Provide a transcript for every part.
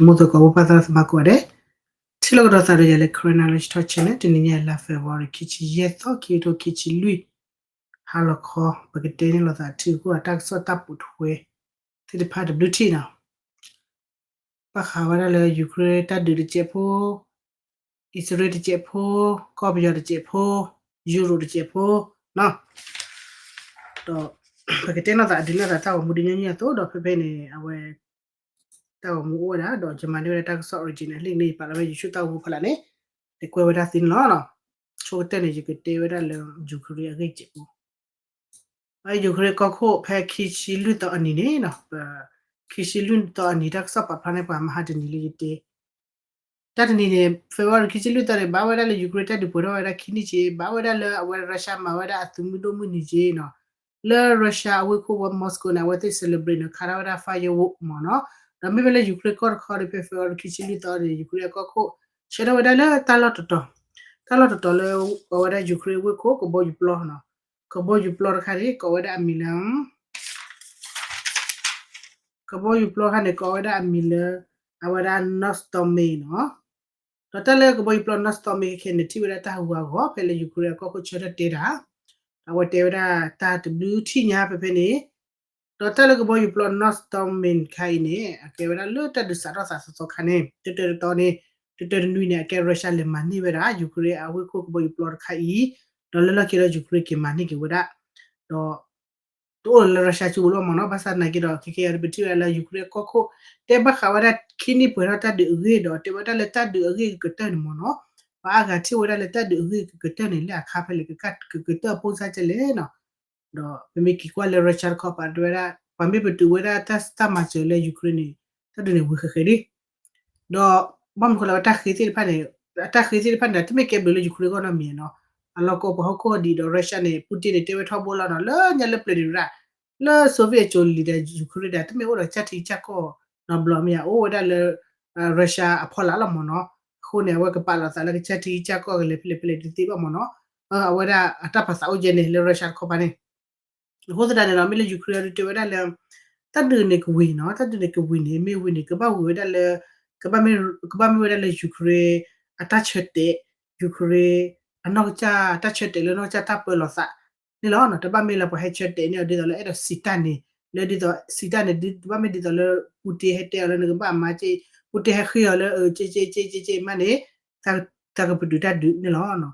သမူသကိးဖိ ပၢ်သရၣ်သမါကိးဂၤဒဲး, ထံၣ်လိာ်ကဒီးသးဒီးယၤလၢ Karen Knowledge Talk Channel တနံၤညါအံၤ လါ February ခံဆံယဲၢ်သီ ခံကထိခံဆံလွံၢ် ဟါလီၤခီ ပကတဲန့ၢ်လိာ်သးထံကီၢ်အတၢ်ကစီၣ်တၢ်ပိာ်ထွဲသ့ၣ်တဖၣ်တဘျုးထံၣ်နီၤ. ဘၣ်ဃးဝဲဒၣ်လၢ Ukraine တၢ်ဒုးတစဲးဖိ, အံၣ်စရ့လးတစဲးဖိ, ကီၢ်ပယီၤတစဲးဖိ, Europe တစဲးဖိနီၤ. ဒီးပကတဲန့ၢ်သးဒုးန့ၢ်သးတၢ်ဂီၤမူဒ်ညီနုၢ်အသိး ဒီးဖဲဖဲန့ၣ် အဝဲ တၢ်ဂီၤမူအိၣ်ဝဲဒၣ် ဒီးယမၤန့ၢ်ဝဲဒၣ်တၢ်ကစီၣ် original လံာ်န့ၣ် ယပာ်လီၤဝဲ YouTube တၢ်ဂီၤမူဖီလာ်န့ၣ် ယကွဲးဝဲဒၣ်သ့န့ၣ်လီၤ. ဆိကတၢၢ်န့ၣ် ယကတဲဝဲဒၣ်လၢ Ukraine အဂ့ၢ်စဲးဖိ Ukraine ကီၢ်ခိၣ်ဖဲခံဆံလွံၢ်သီအနံၤန့ၣ်နီၤ, ပ ခံဆံလွံၢ်သီအနံၤ တၢ်ကစီၣ်ပာ်ဖျါန့ၢ်ပှၤမဟါတနံၤလၢယတဲ တၢ်တနံၤန့ၣ် February ခံဆံလွံၢ်သီန့ၣ် ဘၣ်ဝဲဒၣ်လၢ Ukraine တၢ်ဒုးပှဲၤထီၣ်ဝဲဒၣ်ခံနံၣ်က့ၤ, ဘၣ်ဝဲဒၣ်လၢအဝဲ Russia မၤဝဲဒၣ်အသုးမုၢ်ဒိၣ်မုၢ်နံၤက့ၤနီၤ, လၢ Russia အဝ့ၢ်ခိၣ်ဝဲ Moscow န့ၣ် အဝဲသ့ၣ် celebrate န့ၣ် ခးထီၣ်ဝဲဒၣ် firework မ့ၢ်နီၤ, ဒီးမ့မ့ၢ်လၢ Ukraine ကီၢ်တခီဒီး ဖဲ February ခံဆံလွံၢ်သီန့ၣ် Ukraine အကီၢ်ခိၣ် ဆှၢထီၣ်ဝဲဒၣ်လၢတၢ်လီၢ်တတီၤ, တၢ်လီၢ်တတီၤလၢ အဝဲဒၣ် Ukraine အဝ့ၢ်ခိၣ် ကဘီယူၤပျီနီၤ, ကဘီယူၤပျီတခါန့ၣ် ကိးဝဲဒၣ်အမံၤလၢ ကဘီယူၤပျီတခါန့ၣ် ကိးဝဲဒၣ်အမံၤလၢ အဝဲဒၣ် Nostromo နီၤ, ဒီးတၢ်လၢကဘီယူၤပျီ Nostromo ခဲခဲန့ၣ် ထံၣ်ဝဲဒၣ်တၢ်ဟးဂူာ်ဟးဂီၤ ဖဲလၢ Ukraine အကီၢ်ခိၣ်ဆၢထၢၣ်တဲတၢ်, အဝဲတဲဝဲဒၣ်တၢ်တဘျုးထံၣ်ညါဖဲဖဲန့ၣ်, ဒီးတၢ်လၢကဘီယူၤပျီ Nostromo တခါအံၤန့ၣ် အကဲဝဲဒၣ်လၢတၢ်ဒုးစးထီၣ်သးသီသီခါန့ၣ် တတၢတတီန့ၣ် တတၢတနွံန့ၣ် အကဲ Russia လဲၤမၤန့ၢ်ဝဲဒၣ် Ukraine အဝ့ၢ်ခိၣ်ကဘီယူၤပျီတခါအံၤ, ဒီးလၢလီၢ်ခံဒီး Ukraine က့ၤမၤန့ၢ်က့ၤဝဲဒၣ်, ဒီး တအိၣ်လၢ Russia စုပူၤလီၤမ့ၢ်နီၤ, ဘၣ်ဆၣ်သနာ်က့ဒီး ခဲကဲအံၤပထံၣ်ဝဲဒၣ်လၢ Ukraine အကီၢ်ခိၣ် တဲဘၣ်ဃးဝဲဒၣ်ခံနံၣ်ပှဲၤထီၣ်တၢ်ဒုးအဂ့ၢ်ဒီး တဲဝဲဒၣ်လၢတၢ်ဒုးအဂ့ၢ်ကကတၢၢ်န့ၣ်မ့ၢ်နီၤ, ပှၤအါဂၤထံၣ်ဝဲဒၣ်လၢတၢ်ဒုးအဂ့ၢ်ကကတၢၢ်န့ၣ် လၢအခါဖဲလဲၣ် ကကတၢၢ်အဖိစၢ်ကဲလဲၣ်နီၤ, ဒီးပမ့ၢ်က့ၤကွၢ်လၢ Russia တခီပၤတဲဝဲဒၣ် ပှၤမ့ၢ်ပတုာ်ဝဲဒၣ်တၢ်မၤစၢၤလၢ Ukraine န့ၣ် တၢ်ဒုးန့ၣ်ဝံၤဃဲးဃဲးလံ ဒီးဘၣ်မနုၤဃိလၢအတၢ်ဃ့သ့ၣ်တဖၣ်န့ၣ်, အတၢ်ဃ့သ့ၣ်တဖၣ်န့ၣ် တမ့ၢ်ကဲဘျုးလၢ Ukraine ဂီၢ်နီတမံၤနီၤ, အလီၢ်ကီၢ်ပှၤဟီၣ်ခိၣ်ဟီၣ်ဒံးဒီး Russia န့ၣ် Putin န့ၣ် တဲဝဲထီဘိလီၤနီၤ, လၢညါလၢပျၢၤန့ၣ်ဒၣ်, လၢ Soviet အစိၤလံၤဒီး Ukraine ဒၣ် တမ့ၢ်အိၣ်ဒီးကစၢ်ထံကစၢ်ကီၢ်နီတဘျီမ့ၢ်ဧါ, အိၣ်ဝဲဒၣ်လၢ Russia အဖီလာ်လီၤမ့ၢ်နီၤ, အဃိန့ၣ် အဝဲကပာ်လီၤသးလၢကစၢ်ထံကစၢ်ကီၢ်ကလဲၤဖဲလဲၣ်ဖဲလဲၣ်တသ့ဘၣ်မ့ၢ်နီၤ, အဝဲဒၣ်အတၢ်ပာ်သးအိၣ်ကဲန့ၣ် လၢ Russia တခီပၤန့ၣ် အဃိသတးန့ၣ်ဒီး မ့ၢ်လၢ Ukraine အံၤဒုးတဲဝဲဒၣ်လၢ တၢ်ဒုးန့ၣ်ကဝံၤနီၤ, တၢ်ဒုးန့ၣ်ကဝံၤန့ၣ် မ့ၢ်ဝံၤန့ၣ် ကဘၣ်ဝံၤဝဲဒၣ်လၢ ကဘၣ်မ့ၢ်, ကဘၣ်မ့ၢ်ဝဲဒၣ်လၢ Ukraine အတၢ်ဆၢတဲာ်, Ukraine အနီၢ်ကစၢ်တၢ်ဆၢတဲာ်လၢနီၢ်ကစၢ်တၢ်ပၢလီၤသးန့ၣ်လီၤ. တဘၣ်မ့ၢ်လၢပှၤဟဲဆၢတဲာ်န့ၢ်အီၤ ဒ်သိးလၢအဲၣ်ဒိးစံးတၢ်န့ၣ်, လၢဒ်သိးစံးတၢ်န့ၣ် တဘၣ်မ့ၢ်ဒ်သိးလၢ Putin ဟဲတဲအီၤလၢနကဘၣ်မၤက့, Putin ဟဲဃ့အီၤလၢ က့က့က့က့က့မးန့ၣ် တၢ်ကပတုာ်တၢ်ဒုးန့ၣ်လီၤ.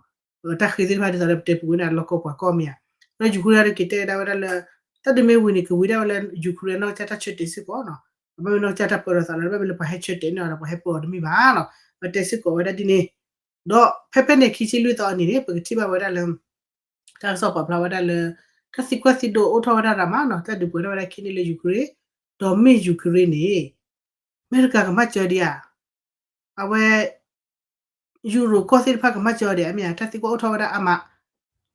တၢ်ဃ့သ့ၣ်တဖၣ်ဒ်သိးလၢပတဲပူၤဝဲန့ၣ် အလီၢ်ကီၢ်ပှၤကီၢ်မ့ၢ်ဧါ. လၢ Ukraine တၢ်ဒုးက့ၤတဲဝဲဒၣ်လၢ တၢ်ဒုးမ့ၢ်ဝံၤန့ၣ် ကဝံၤဒၣ်ဝဲလၢ Ukraine အနီၢ်ကစၢ်တၢ်ဆၢတဲာ်စ့ၢ်ကီးနီၤ. တဘၣ်မ့ၢ်နီၢ်ကစၢ်တၢ်ပၢလီၤသးလီၤ, တဘၣ်မ့ၢ်လၢပှၤဟဲဆၢတဲာ်န့ၢ်အီၤဒီးပှၤဟဲပၢအီၤတမ့ၢ်ဘၣ်နီၤ. ပတဲစ့ၢ်ကီးဝဲဒၣ်ဒ်န့ၣ်, ဒီးဖဲဖဲန့ၣ် ခံဆံလွံၢ်သီအနံၤန့ၣ် ပကထံၣ်ဘၣ်ဝဲဒၣ်လၢ တၢ်ကစီၣ်ပာ်ဖျါဝဲဒၣ်လၢ တၢ်သံကွၢ်သံဒိးအိၣ်ထီၣ်ဝဲဒၣ်ရၤမးနီၤ, တၢ်ဒုးပှဲၤထီၣ်ဝဲဒၣ်ခံနံၣ်လၢ Ukraine, ဒီးမ့ၢ် Ukraine န့ၣ် အမဲရကၤကမၤစၢၤဒံးဧါ, အဝဲ Europe ကီၢ်သ့ၣ်တဖၣ်ကမၤစၢၤအီၤဒံးဧါ, မ့ၢ်ဧါ, တၢ်သံကွၢ်အိၣ်ထီၣ်ဝဲဒၣ်အါမး,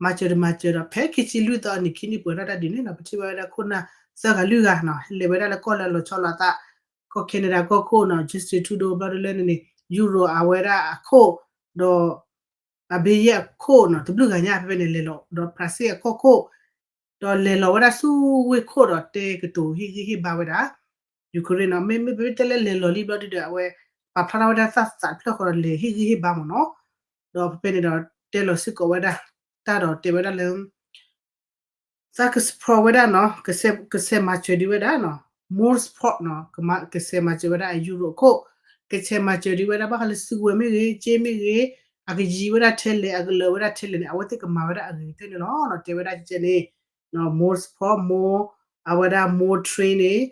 မၤစၢၤတမၤစၢၤဒီး ဖဲခံဆံလွံၢ်သီအနံၤ ခံနံၣ်ပှဲၤထီၣ်တၢ်ဒုးန့ၣ်နီၤ, ပထံၣ်ဘၣ်ဝဲဒၣ်ခိၣ်နၢ်သၢဂၤလွံၢ်ဂၤနီၤ, လဲၤဝဲဒၣ်လၢကီၢ်လၢအလီၤဆီလိာ်အသး, ကီၢ် Canada ကီၢ်ခိၣ်နီၤ, Justin Trudeau ဘျီဒုလၢန့ၣ်န့ၣ် Europe အဝဲဒၣ်အခိၣ်, ဒီး အ Belgium အခိၣ်နီၤ, တဘျုးဂၤညါဖဲဖဲန့ၣ် လဲၤလီၤ, ဒီး France အကီၢ်ခိၣ်, ဒီးလဲၤလီၤဝဲဒၣ်ဆူဝ့ၢ်ခိၣ်ဒီးတဲကတိၤဟ့ၣ်ဂံၢ်ဟ့ၣ်ဘါဝဲဒၣ် Ukraine နီၤ, မ့မ့ၢ်ပတဲလၢလဲၤလီၤလံဘျီဒုဒီး အဝဲပာ်ဖျါထီၣ်ဝဲဒၣ်သးသးတဖျၢၣ်ဃီဒီးလဲၤဟ့ၣ်ဂံၢ်ဟ့ၣ်ဘါမ့ၢ်နီၤ, ဒီးဖဲဖဲန့ၣ်ဒီးတဲလီၤစ့ၢ်ကီးဝဲဒၣ် တၢ်ဒီးတဲဝဲဒၣ်လၢ သးက support ဝဲဒၣ်နီၤ, က support ကစဲးမၤစၢၤဒံးဝဲဒၣ်နီၤ, more support နီၤ, ကမၤ ကစဲးမၤစၢၤဝဲဒၣ်အ Europe ခိၣ်, ကစဲးမၤစၢၤဒံးဝဲဒၣ် ဘၣ်ဃးလၢစုကဝဲၤမ့ၢ်ဂ့ၤ, စ့မ့ၢ်ဂ့ၤ, အကယံၤဝဲဒၣ်ထဲလဲၣ်, အကလၢာ်ဝဲဒၣ်ထဲလဲၣ်န့ၣ် အဝဲသ့ၣ်ကမၤဝဲဒၣ်အဂ့ၤကတၢၢ်န့ၣ်လီၤ. တဲဝဲဒၣ်ကဲန့ၣ် more support, more, အဝဲဒၣ် more training,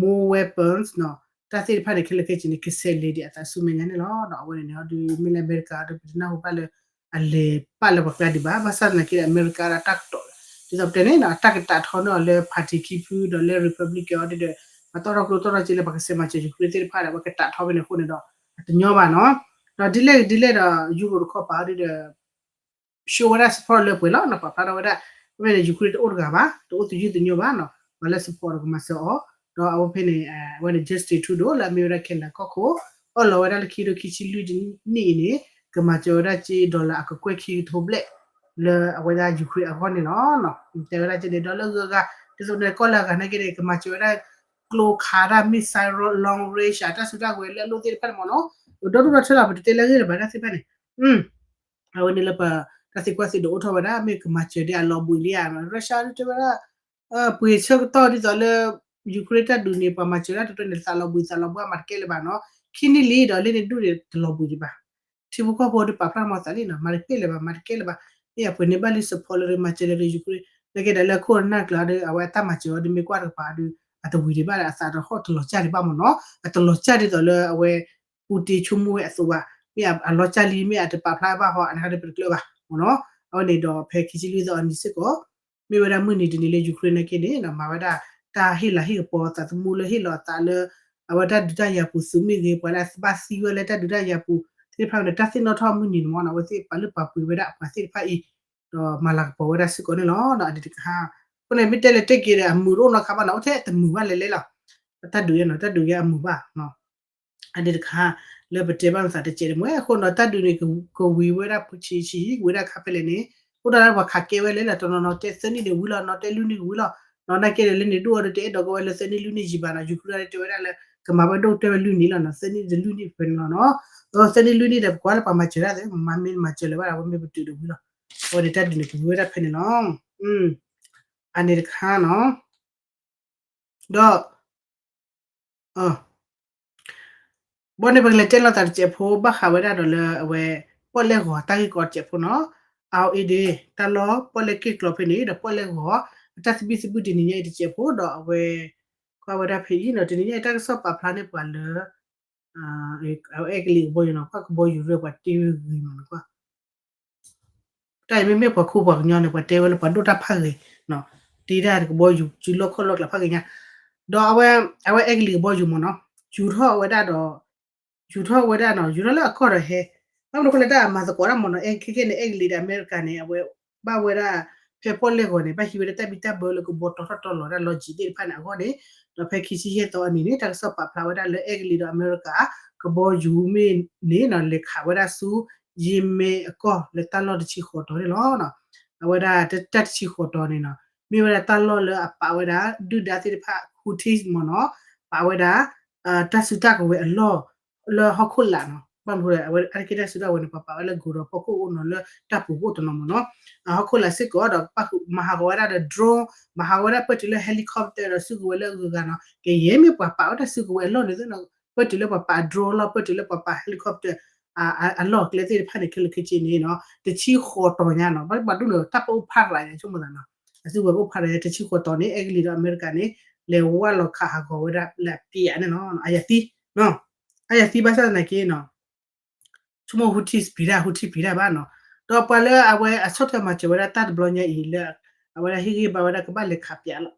more weapons နီၤ, တၢ်သ့ၣ်တဖၣ်န့ၣ် ခဲလၢာ်ခဲဆ့န့ၣ် ကစဲးလဲၤဒံးအသးဆူမဲာ်ညါန့ၣ်လီၤ. ဒီးအဝဲန့ၣ်န့ၣ် ဒ်မ့ၢ်လၢအမဲရကၤဒီး ပတနၢ်ဟူဘၣ်လၢ အလဲၤပာ်လၢပှၤကျါဒံးဘၣ်, ဘၣ်ဆၣ်သနာ်က့ဒီး အမဲရကၤဒီးတၢ်ကတိၤ ဒ်သိးပတဲန့ၣ်နီၤ, တၢ်ကတာ်ထီန့ၢ်အီၤလၢ party ခံဖုဒီးလၢ Republican အီၤဒ်ဒီး အတီၢ်ထီၣ်ကျိတီၢ်ထီၣ်စ့လၢပှၤကစဲးမၤစၢၤ Ukraine သ့ၣ်တဖၣ်ဒီး ပှၤကတာ်ထီဖဲန့ၣ်အဃိန့ၣ်ဒီး အတညီဘၣ်နီၤ. ဒီးဒ်လဲၣ်ဒ်လဲၣ်ဒီး Europe တခီပၤအီၤဒ်ဒီး show ဝဲဒၣ် support လၢပှဲၤလီၤနီၤ, ပာ်ဖျါထီၣ်ဝဲဒၣ် ဖဲဖဲန့ၣ် Ukraine တအိၣ်တဂၤဘၣ်, တအိၣ်သယုၢ်သညိဘၣ်နီၤ, ပှၤလၢ support ဒီးကမၤစၢၤအီၤ, ဒီးအဝဲဖဲန့ၣ် အဝဲန့ၣ် Justin Trudeau လၢအမ့ၢ်ဝဲဒၣ် Canada ကီၢ်ခိၣ် အၢၣ်လီၤဝဲဒၣ်လၢခံကထိခံဆံလွံၢ်နံၣ်အံၤန့ၣ် ကမၤစၢၤဝဲဒၣ်က့ dollar အကကွဲၢ်ခံကထိဘျဲၣ် လၢအဝဲဒၣ် Ukraine အဂီၢ်န့ၣ်လီၤ. တဲဝဲဒၣ်က့န့ၣ် ဒီးလၢဂုၤဂၤ ဒ်သိးန့ၣ် ကီၢ်လၢအဂၤနာ်က့န့ၣ် ကမၤစၢၤဝဲဒၣ် ကျိခးတၢ် missile long range တၢ်စုတၢ်ဝဲၤလၢအလိၣ်သ့ၣ်တဖၣ်န့ၣ်မ့ၢ်နီၤ, ဒီဒူၣ်ဒီထၢလီၤ ပတတဲလၢအဂ့ၢ်လၢၤဘၣ်တၢ်သ့ၣ်တဖၣ်န့ၣ်, အဝဲန့ၣ်လၢပ တၢ်သံကွၢ်သံဒုးအိၣ်ထီၣ်ဝဲဒၣ် မ့ၢ်ကမၤစၢၤဒ်အလီၤဘှံးလံဧါ, Russia ဒုးတဲဝဲဒၣ် ပှ့ၤဆၢကတီၢ်ဒ်သိးလၢ Ukraine တၢ်ဒုးန့ၣ် ပှၤမၤစၢၤတၢ်တတီၤန့ၣ် သးလီၤဘှံးသးလီၤဘှါမၤတကဲလၢၤဘၣ်နီၤ, ခံနံၣ်လံဒီးလ့န့ၣ်ဒူၣ်န့ၣ် တလီၤဘှံးဒံးဘၣ် ထံဖိကီၢ်ဖိဒုးပာ်ဖျါမၤသးလံနီၤ, မၤတကဲလၢၤဘၣ် မၤတကဲလၢၤဘၣ်, မ့ၢ်အပှ့ၤန့ၢ်ဘၣ်လံ support လၢမၤစၢၤလၢ Ukraine နာ်က့ဒီးလၢခိၣ်နၢ်ကျၢၤဒီး အဝဲအတၢ်မၤစၢၤအီၤဒုးမ့ၢ်ကွၢ်တကပၤဒီး အတဝံၤဒံးဘၣ်ဒီး အသးတဟီၣ်တလီၤစၢ်ဒံးဘၣ်မ့ၢ်နီၤ, အတလီၤစၢ်ဒ်သိးလၢအဝဲ Putin ဆိကမိၣ်ဝဲအသိးဘၣ်, မ့ၢ်အလီၤစၢ်လံ မ့ၢ်အတပာ်ဖျါဘၣ်ဟီ အနခါဒီးပတကျၢၤဘၣ်မ့ၢ်နီၤ, အဝဲန့ၣ်ဒီးဖဲခံဆံလွံၢ်သီအနံၤစ့ၢ်ကီး မ့ၢ်ဝဲဒၣ်မုၢ်နံၤတနံၤလၢ Ukraine နာ်က့န့ၣ် မၤဝဲဒၣ် တၢ်ဟ့ၣ်လၤဟ့ၣ်ကပီၤသးသမူလၢဟ့ၣ်လီၤအသးလၢ အဝဲတၢ်ဒုးတၢ်ယၤပူၤသုးမ့ၢ်ဂ့ၤ ပှၤလၢအဘၣ်သံဝဲလၢတၢ်ဒုးတၢ်ယၤပူၤသ့ၣ်တဖၣ်န့ၣ် တၢ်သ့ၣ်နီၣ်ထီၣ်မုၢ်နံၤန့ၣ်မ့ၢ်နီၤ, အဝဲသ့ၣ်ပာ်လုၢ်ပာ်ပှ့ၤဝဲဒၣ်အပှၤသ့ၣ်တဖၣ်အံၤ ဒီးမၤလၤကပီၤဝဲဒၣ်စ့ၢ်ကီးန့ၣ်လီၤ. အန့ၣ်တခါ အဃိန့ၣ် မ့ၢ်တဲလဲၤတဲက့ၤဒီး အမုာ်တအိၣ်နီတခါဘၣ်နီၤ, အိၣ်ထဲတမုာ်ဘၣ်လဲၤလဲၤလီၤ, တၢ်ဒုးယဲနီၤ တၢ်ဒုးယဲအမုာ်ဘၣ် အန့ၣ်တခါ လၢပတဲဘၣ်မသးတစဲးတမှဲ အဃိနီၤ တၢ်ဒုးန့ၣ် ကဝံၤဝဲဒၣ်ဆံးဆံး ဝံၤဝဲဒၣ်ခါဖဲလဲၣ်န့ၣ် အိၣ်ဒၣ်လၢပှၤခးကဲဝဲလဲၣ်လီၤ, တနီၤနီၤတဲသၢနံၣ်န့ၣ်ဝံၤလီၤ, နီၤတဲလွံၢ်နံၣ်ကဝံၤလီၤ, နီၤနာ်က့ဒီးလၢန့ၣ်ဒူၣ်အီၤဒီးတအဲၣ်ဒိးကဲဝဲလၢသၢနံၣ်လွံၢ်နံၣ်ယံာ်ဘၣ်နီၤ, Ukraine တဲဝဲဒၣ်လၢ ကမၤဝဲဒိၣ်တဲဝဲလွံၢ်နံၣ်လီၤနီၤ, သၢနံၣ်တလွံၢ်နံၣ်ဖဲန့ၣ်လီၤနီၤ, ဒီးသၢနံၣ်လွံၢ်နံၣ်ဒီး ပကွၢ်လၢပှၤမၤစၢၤတၢ်သ့ မၤမ့ၢ်မၤစၢၤလၢၤဘၣ်ဒီး အဝဲမ့ၢ်ပတုာ်ဒီးဝံၤလီၤ, အဝဲန့ၣ်တၢ်ဒုးန့ၣ်ကဝံၤဝဲဒၣ်ဖဲန့ၣ်လီၤ, အန့ၣ်တခါနီၤ ဒီး ဘီန့ၣ်ပကလဲၤတဲလီၤသးတစဲးဖိ ဘၣ်ဃးဝဲဒၣ်ဒီးလၢအဝဲ ပီၣ်လဲၣ်ဂီၤတၢ်ဂ့ၢ်ကီတစဲးဖိနီၤ, အဝဲအ့ဒ့ တၢ်လီၢ်ပီၣ်လဲၣ်က့ၢ်ကျီဖဲန့ၣ် ဒီးပီၣ်လဲၣ်ဂီၤ အတၢ်သဘံၣ်သဘုၣ်တနံၤညါအံၤတစဲးဖိ ဒီးအဝဲ ကွၢ်ဝဲဒၣ်ဖဲအံၤနီၤ, တနံၤညါအံၤတၢ်ကစီၣ်ပာ်ဖျါန့ၢ်ပှၤလၢ အဝဲအဲကလံးကဘီယူၤနီၤ, ပှၤကဘီယူၤရၢပှၤတ့ဝဲဂ့ၤမးနီၤ, ကွၢ် တၢ်အံၤမ့မ့ၢ်ပှၤခိပှၤကညီန့ၣ် ပှၤတဲဝဲလၢပှၤဒိၣ်တၢ်ဖးဂ့ၤ, တ့တၢ်ကဘီယူၤစုလီၢ်ခီၣ်လီၢ်ကျးဖးဂ့ၤညါ, ဒီးအဝဲ အဝဲအဲကလံးကဘီယူၤမ့ၢ်နီၤ, ယူၤထီၣ်ဝဲဒၣ်ဒီး ယူၤထီၣ်ဝဲဒၣ်နီၤ, ယူၤထီၣ်လၢအကီၢ်ဒီးဟဲ, ဘၣ်မနုၤဃိလၢတၢ်အမၤသကိးတၢ်မ့ၢ်နီၤ, အဲခဲကဲန့ၣ် အဲကလံးဒီးအမဲရကၤန့ၣ် အဝဲဘၣ်ဝဲဒၣ် ဖဲပီၣ်လဲၣ်ဂီၤန့ၣ် ဘၣ်ဟံးဝဲဒၣ်တၢ်ဘံၣ်တၢ်ဘၢလၢကဘီတီထီၣ်တီလီၤဒၣ်လီၢ်ကံသ့ၣ်တဖၣ်န့ၣ်အဂီၢ်န့ၣ်, ဒီးဖဲခံဆံယဲၢ်သီအနံၤန့ၣ် တၢ်ကစီၣ်ပာ်ဖျါဝဲဒၣ်လၢအဲကလံးဒီးအမဲရကၤ ကဘီယူၤမ့ၢ်န့ၣ်နီၤ လဲၤခးဝဲဒၣ်ဆူ ယံမ့အကီၢ်လၢတၢ်လီၢ်တဆံဃိးတီၤန့ၣ်လီၤ. အဝဲဒၣ်တၢ်တဆံဃိးတီၤန့ၣ်နီၤ မ့ၢ်ဝဲဒၣ်တၢ်လီၢ်လၢအပာ်ဝဲဒၣ် ဒုၣ်ဒါသ့ၣ်တဖၣ် Houthis မ့ၢ်နီၤ ပာ်ဝဲဒၣ် တၢ်စုတၢ်ကဝဲၤအလီၢ် လၢဟီၣ်ခိၣ်လာ်နီၤ. ဘၣ်မနုၤအဝဲအါတက့ၢ်တၢ်စုတၢ်ကဝဲၤန့ၣ် ပှၤပာ်ဝဲလၢ ကီၤဒီးဖီခိၣ်အိၣ်နီၤ လၢတၢ်ပူၤကအိၣ်တနီၤမ့ၢ်နီၤ. အဟီၣ်ခိၣ်လာ်စ့ၢ်ကီးဒီး ပာ်ဃုာ်မၤဟးဂီၤဝဲဒၣ်ဒီး drone မၤဟးဂီၤဝဲဒၣ်ပၢၢ်တုၤလၢ helicopter ဒီးစုကဝဲၤလၢအဂုၤအဂၤနီၤ. ကယဲၢ်မ့ၢ်ပှၤပာ်ဝဲတၢ်စုကဝဲၤအလီၢ်န့ၣ်သ့ၣ်နီၤ ပၢၢ်တုၤလၢပှၤပာ် drone လီၤ ပၢၢ်တုၤလၢပှၤပာ် helicopter အလီၢ်အကျဲသ့ၣ်တဖၣ်န့ၣ် ခဲလၢာ်ခဲဆ့န့ၣ်နီၤ တဆံဃိးတီၤညါနီၤ. ဘၣ်ဘၣ်ဒိၣ်န့ၣ် တၢ်ပအိၣ်ဖးရၤညါဆိကမိၣ်သးနီၤ. အစုကဝဲၤကအိၣ်ဖးရၤညါ တဆံဃိးတီၤန့ၣ် အဲကလံးဒီးအမဲရကၤန့ၣ် လဲၤဝၢ်လီၤခးဟးဂီၤဝဲဒၣ်လၢအပျဲၢ်န့ၣ်လီၤ. အယၤသံ အယၤသံဘၣ်ဆၣ်သနာ်က့နီၤ ဆိကမိၣ် Houthis ပျံၤတၢ် Houthis ပျံၤတၢ်ဘၣ်နီၤ. ဒီးပှၤလၢအဝဲအဆီၣ်ထွဲမၤစၢၤဝဲဒၣ်တၢ်တဘျီညါအံၤလၢ အဝဲဒၣ်ဟ့ၣ်ဂံၢ်ဘါဝဲဒၣ်ကဘၣ်လဲၤခးပျဲၢ်လီၤ